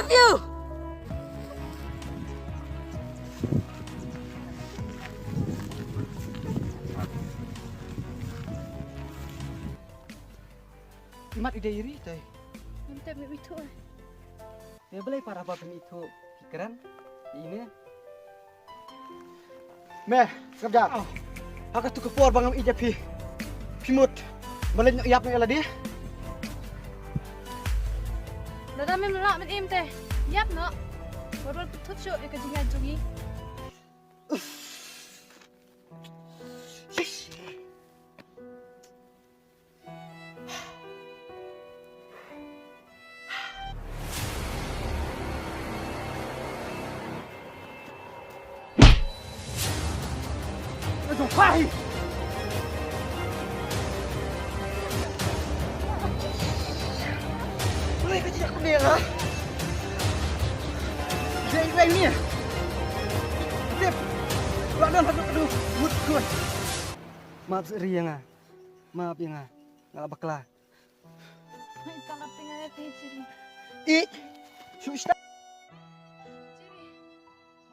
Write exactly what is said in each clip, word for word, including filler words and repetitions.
Phew! Imat i dei ri te. Ngam tip, me ithuh. Te balei para ba phi ithuh ki kren ine. Me, skap ja. Ha katu ka por ba ngam ïeit ïa phi, phi mut ban leit noh ïap noh ïa lade. Lada mem lah ban im te ïap noh. Wat wan pynthut shuh ïa ka jingïaid jong ngi. Map seh ri ïa nga. Map ïa nga. Nga la bakla. Hai, tang ap tinga ya te chiri. I. Shu sta. Chiri.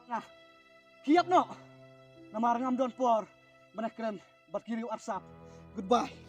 Nga. Kiap no. Namar ngam don por ban kren bad ki riew arsap. Goodbye.